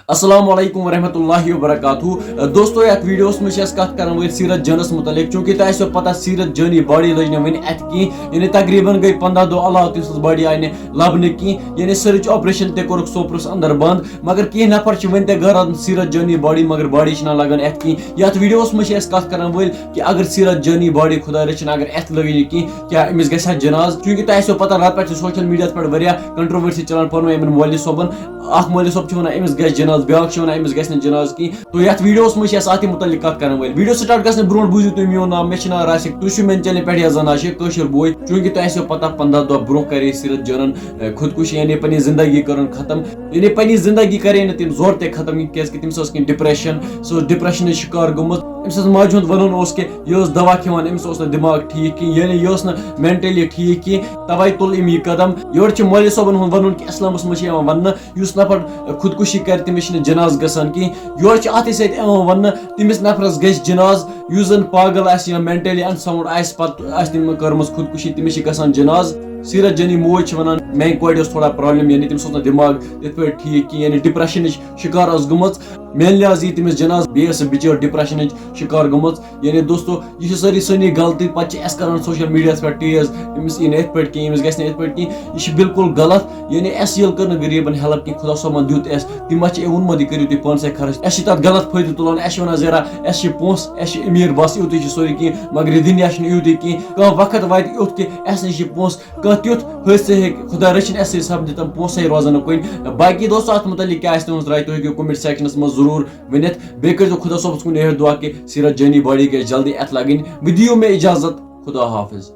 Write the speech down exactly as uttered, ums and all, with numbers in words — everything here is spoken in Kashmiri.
السلام علیکم ورحمۃ اللہ وبرکاتہ۔ دوستو، یتھ ویڈیوس منٛز چھِ أسۍ کتھ کران وٲلۍ سیرت جانس متعلق۔ چونکہ تۄہہِ آسیو پتہ، سیرت جانی باڈی لٔج نہٕ وٕنہِ اتھِ کینٛہہ، یعنی تقریباً گٔے پنٛداہ دۄہ علاوٕ تٔمۍ سٕنٛز باڈی آیہِ نہٕ لبنہٕ کینٛہہ، یعنی سٔرٕچ آپریشن تہِ کوٚرُکھ سوپرس اندر بند، مگر کینٛہہ نفر چھِ وٕنہِ تہِ گران سیرت جانی باڈی، مگر باڈی چھِنہٕ لگان اتھِ کینٛہہ۔ یتھ ویڈیوس منٛز چھِ أسۍ کتھ کران وٲلۍ کہِ اگر سیرت جانی باڈی، خدا رٔچھِن، اگر اتھِ لٔگۍ نہٕ کینٛہہ، کیٛاہ أمِس گژھِ ہا جناز؟ چونکہ تۄہہِ آسیو پتہ، راتہٕ پٮ۪ٹھ چھِ سوشل میڈیاہس پٮ۪ٹھ واریاہ کنٹروورسی چلان پانہٕ ؤنۍ یِمن مولوی صٲبن۔ اکھ مولوی صٲب چھُ وَنان، أمِس گژھِ جناز، بیٛاکھ چھُ وَنان، أمِس گژھِ نہٕ جناز کِہیٖنۍ۔ تو یَتھ ویڈیوَس منٛز چھِ اَسہِ اَتھ تہِ مُتعلِق کَتھ کَرٕنۍ وٲلۍ۔ ویڈیو سٹارٹ گژھنہٕ برونٛٹھ بوٗزِو تُہۍ میون ناو، مےٚ چھُ ناو راسِک، تُہۍ چھِو میٛانہِ چینلہِ پٮ۪ٹھ یا زَن آشِق کٲشِر بوے۔ چوٗنٛکہِ تۄہہِ آسیو پَتہ، پنٛداہ دۄہ برونٛہہ کَرے سیٖرت جانَن، اَ، خودکُشی، یعنی پنٕنۍ زِندگی کٔرٕن ختم۔ یعنی پنٕنۍ زِندگی کَرے نہٕ تٔمۍ زورٕ تہِ ختم کینٛہہ، کیٛازِکہِ تٔمِس ٲس کینٛہہ ڈپریشن، سۄ ٲس ڈپریشنٕچ شِکار گٔمٕژ۔ أمۍ سٕنٛز ماجہِ ہُنٛد وَنُن اوس کہِ یہِ ٲس دوا کھٮ۪وان، أمِس اوس نہٕ دٮ۪ماغ ٹھیٖک کینٛہہ، یعنی یہِ ٲس نہٕ مینٹلی ٹھیٖک کینٛہہ، تَوَے تُل أمۍ یہِ قدم۔ یورٕ چھِ مولوی صٲبَن ہُنٛد وَنُن کہِ اِسلامَس منٛز چھِ یِوان وَننہٕ، یُس نفر خودکُشی کَرِ، تٔمِس چھِنہٕ جنازٕ گژھان کینٛہہ۔ یورٕ چھِ اَتھٕے سۭتۍ یِوان وَننہٕ، تٔمِس نفرَس گژھِ جنازٕ، یُس زَن پاگل آسہِ یا مینٹلی اَنساوُنٛڈ آسہِ، پَتہٕ آسہِ تٔمۍ کٔرمٕژ خودکُشی، تٔمِس چھِ گژھان جنازٕ۔ سیٖرت جانی موج چھِ وَنان، میٛانہِ کورِ ٲس تھوڑا پرابلم، یعنی تٔمِس اوس نہٕ دٮ۪ماغ تِتھ پٲٹھۍ ٹھیٖک کینٛہہ، یعنی ڈپریشنٕچ شِکار ٲس گٔمٕژ۔ میٛانہِ لحاظ یی تٔمِس جنازٕ، بیٚیہِ ٲس سۄ بِچٲر ڈپریشنٕچ شِکار گٔمٕژ۔ یعنی دوستو، یہِ چھِ سٲری سٲنی غلطی، پَتہٕ چھِ اَسہِ کَران سوشل میٖڈیاہَس پٮ۪ٹھ تیز، أمِس یی نہٕ یِتھ پٲٹھۍ کینٛہہ، أمِس گژھِ نہٕ یِتھ پٲٹھۍ کینٛہہ۔ یہِ چھِ بالکل غلط۔ یعنی اَسہِ ییٚلہِ کٔر نہٕ غریٖبَن ہیلپ کینٛہہ، خۄدا صٲبَن دیُت اَسہِ، تٔمۍ ما چھِ یہِ ووٚنمُت، یہِ کٔرِو تُہۍ پانسٕے خرٕچ؟ اَسہِ چھِ تَتھ غلط فٲیدٕ تُلان، اَسہِ چھِ وَنان، ذرا اَسہِ چھِ پونٛسہٕ، اَسہِ چھِ أمیٖر، بَس یُتُے چھِ سورُے کینٛہہ، مگر یہِ دُنیا چھُنہٕ یُتُے کینٛہہ۔ کانٛہہ وقت واتہِ یُتھ کہِ اَسہِ نِش یہِ پونٛسہٕ کانٛہہ تیُتھ حٲدثہٕ ہیٚکہِ، خۄدا رٔچھِنۍ، اَسہِ سۭتۍ سَپدِتھ، پونٛسَے روزَن نہٕ کُنہِ۔ باقٕے دوستو، اَتھ مُتعلِق کیٛاہ آسہِ تُہٕنٛز راے، تُہۍ ہیٚکِو comment sectionَس منٛز ضروٗر ؤنِتھ۔ بیٚیہِ کٔرۍزیو خۄدا صٲبَس کُن یِہوٚے دُعا کہِ سیٖرت جٲنی باڈی گژھِ جلدی اَتھِ لَگٕنۍ۔ وۄنۍ دِیِو مےٚ اِجازت، خۄدا حافظ۔